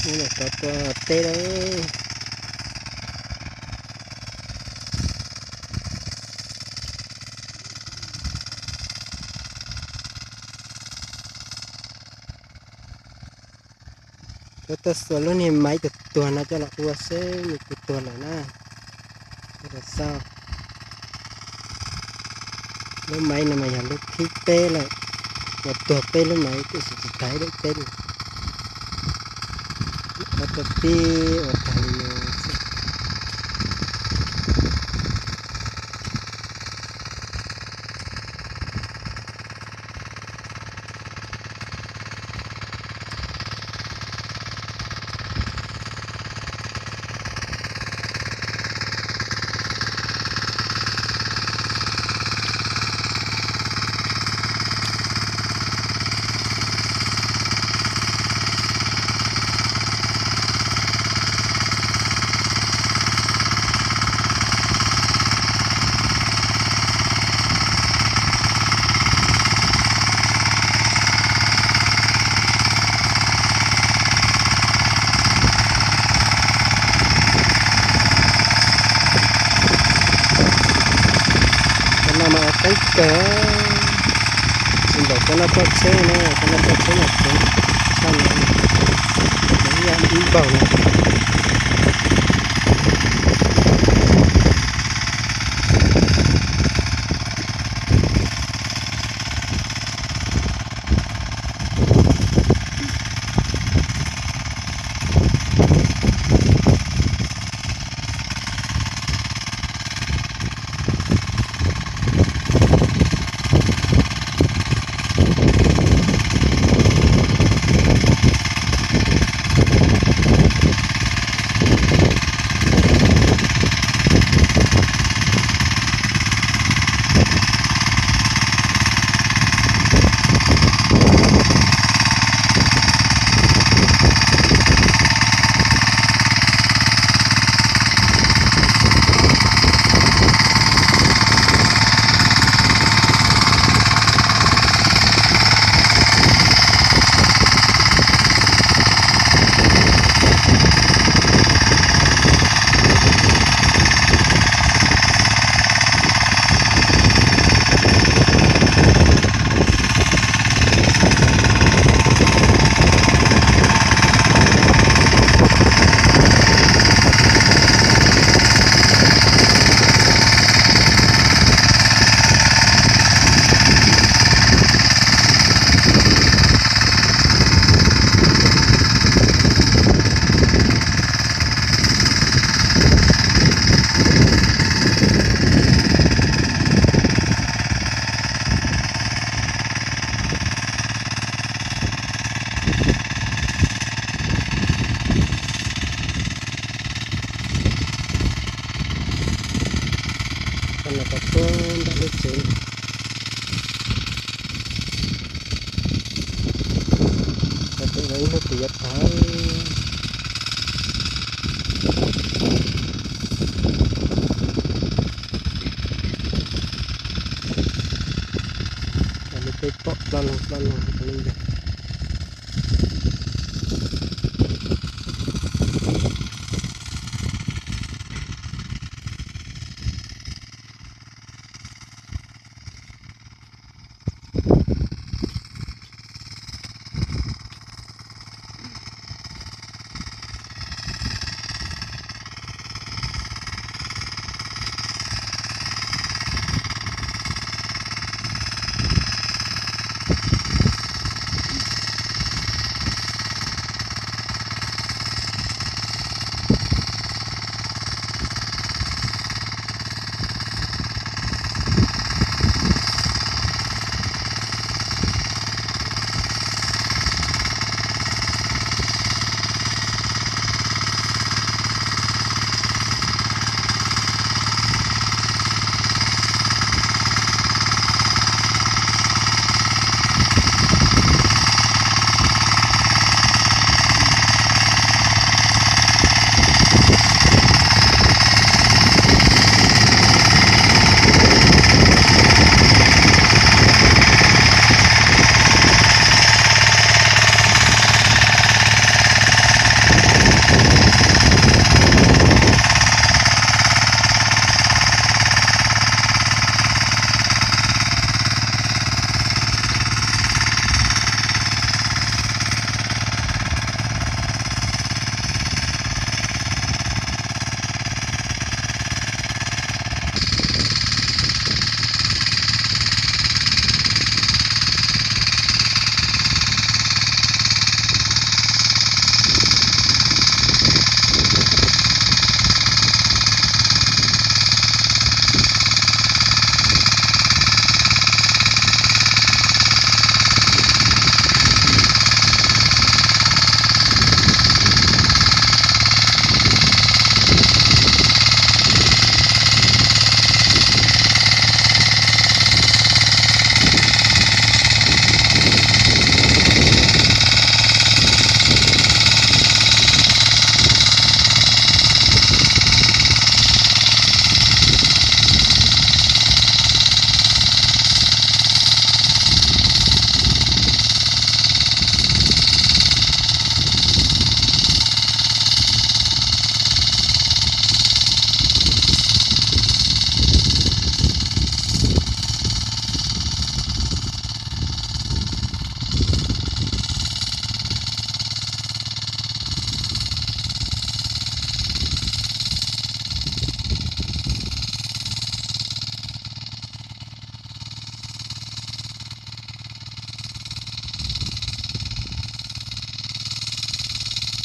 Mus rov tua teb lawm. Koj tuaj xuas lub niag maiv tuag tuag no coj los ua seb nws puas tuag lawm na. Koj los xauj. Lub maiv no mas yog lub thib peb lawm, uas tuag peb lub maiv tiam sis tsis tag ib daim teb li. Ob tug tib uas tag li no xwb. Cov no mas ua qeeb kawg, tsis npaum cov no txoj tsheb na, cov no txoj tsheb mas kheev tshaj no, ib yam ib npaug no. Cov no cov tuaj ntawm lub tsev, cov tuaj ib hnub twg yuav tag. Cov lub peb pom ploj loog ploj loog li ntawd.